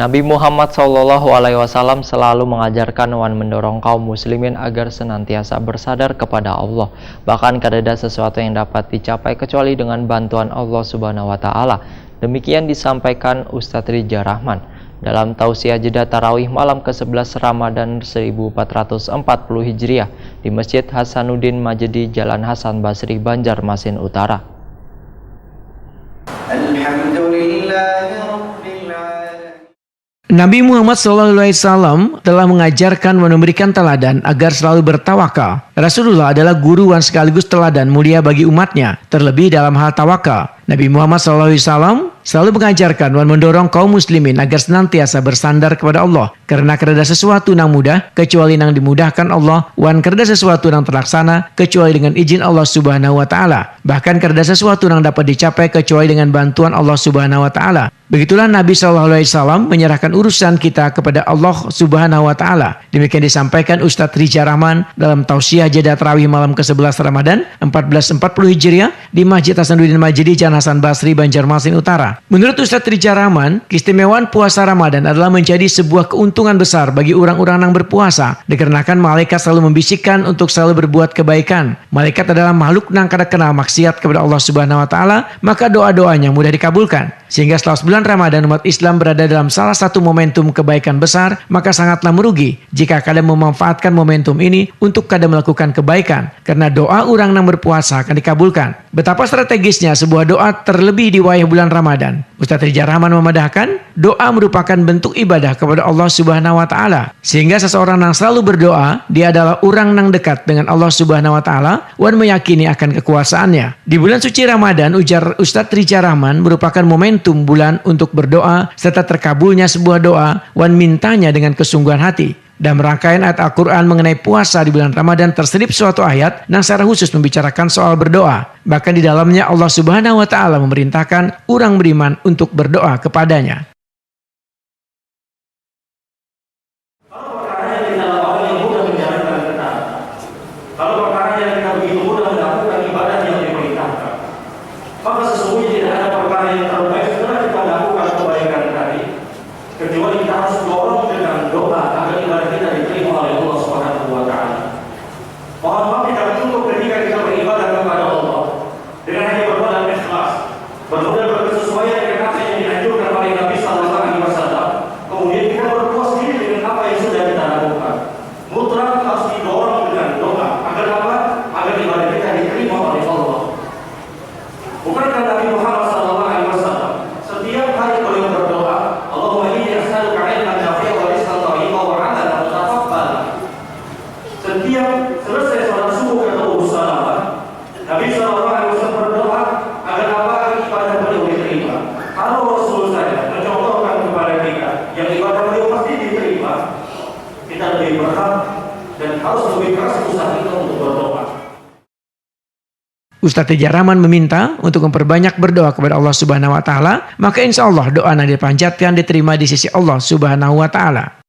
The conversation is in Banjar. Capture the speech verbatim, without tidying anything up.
Nabi Muhammad Shallallahu Alaihi Wasallam selalu mengajarkan wan mendorong kaum muslimin agar senantiasa bersandar kepada Allah. Bahkan kadada sesuatu yang dapat dicapai kecuali dengan bantuan Allah Subhanahu wa Ta'ala. Demikian disampaikan Ustadz Rija Rahman dalam tausiah jeda tarawih malam ke sebelas Ramadan seribu empat ratus empat puluh Hijriah di Masjid Hasanuddin Majedi, Jalan Hasan Basri, Banjarmasin Utara. Nabi Muhammad Shallallahu Alaihi Wasallam telah mengajarkan dan memberikan teladan agar selalu bertawakal. Rasulullah adalah guru dan sekaligus teladan mulia bagi umatnya, terlebih dalam hal tawakal. Nabi Muhammad Shallallahu Alaihi Wasallam selalu mengajarkan dan mendorong kaum muslimin agar senantiasa bersandar kepada Allah, karena kada ada sesuatu nang mudah kecuali nang dimudahkan Allah, wan kada ada sesuatu nang terlaksana kecuali dengan izin Allah Subhanahu wa Ta'ala. Bahkan kada ada sesuatu nang dapat dicapai kecuali dengan bantuan Allah Subhanahu wa Ta'ala. Begitulah Nabi Shallallahu Alaihi Wasallam menyerahkan urusan kita kepada Allah Subhanahu wa Ta'ala. Demikian disampaikan Ustadz Rija Rahman dalam tausiah jeda tarawih malam ke sebelas Ramadan empat belas empat puluh Hijriah di Masjid Hasanuddin Majedi, Jalan Hasan Basri, Banjarmasin Utara. Menurut Ustadz Rija Rahman, keistimewaan puasa Ramadan adalah menjadi sebuah keuntungan besar bagi orang-orang yang berpuasa, dikarenakan malaikat selalu membisikkan untuk selalu berbuat kebaikan. Malaikat adalah makhluk nang kada kenal maksiat kepada Allah Subhanahu wa Ta'ala, maka doa-doanya mudah dikabulkan. Sehingga setelah sebulan Ramadan, umat Islam berada dalam salah satu momentum kebaikan besar, maka sangatlah merugi jika kada memanfaatkan momentum ini untuk kada melakukan kebaikan, karena doa orang yang berpuasa akan dikabulkan. Betapa strategisnya sebuah doa, terlebih di wayah bulan Ramadan. Ustadz Rija Rahman memadahkan, doa merupakan bentuk ibadah kepada Allah Subhanahu wa Ta'ala, sehingga seseorang yang selalu berdoa, dia adalah orang yang dekat dengan Allah Subhanahu wa Ta'ala, wan meyakini akan kekuasaannya. Di bulan suci Ramadan, ujar Ustadz Rija Rahman, merupakan momentum bulan untuk berdoa serta terkabulnya sebuah doa wan mintanya dengan kesungguhan hati. Dalam rangkaian ayat Al-Quran mengenai puasa di bulan Ramadan, terselip suatu ayat yang secara khusus membicarakan soal berdoa. Bahkan di dalamnya, Allah Subhanahu wa Ta'ala memerintahkan orang beriman untuk berdoa kepadanya. Kalau perkara yang kita lakukan yang mudah menjalankan kita, kalau perkara yang kita begitu mudah melakukan ibadah yang diperintahkan, maka sesungguhnya tidak ada perkara yang terbaik setelah kita melakukan kebaikan tadi, kecuali kita harus dorong dengan doa agar ibadah kita diterima oleh Allah Subhanahu wa Ta'ala. Mohon maaf, tidak cukup ketika kita beribadah kepada Allah dengan hanya bermodal ikhlas, bermodal berkesesuaian dengan apa yang dianjurkan oleh Nabi Sallallahu Alaihi Wasallam, kemudian kita berpuas diri dengan apa yang sudah kita lakukan. Mutlak harus didorong dengan doa. Agar apa? Agar ibadah kita diterima oleh Allah. Bukankah Nabi Muhammad Sallallahu Alaihi Wasallam setiap hari beliau berdoa, Allahumma inni as'aluka ilman nafi'an wa rizqan thayyiban wa amalan mutaqabbala. Setiap selesai salat subuh atau salawat, Nabi Sallallahu Alaihi Wasallam berdoa agar apa? Agar ibadah beliau diterima. Kalau Rasul saja mencontohkan kepada kita yang ibadah beliau pasti diterima, kita lebih berhak dan harus lebih keras usaha kita untuk berdoa. Ustadz Rija Rahman meminta untuk memperbanyak berdoa kepada Allah Subhanahu wa Ta'ala, maka insya Allah doa yang dipanjatkan diterima di sisi Allah Subhanahu wa Ta'ala.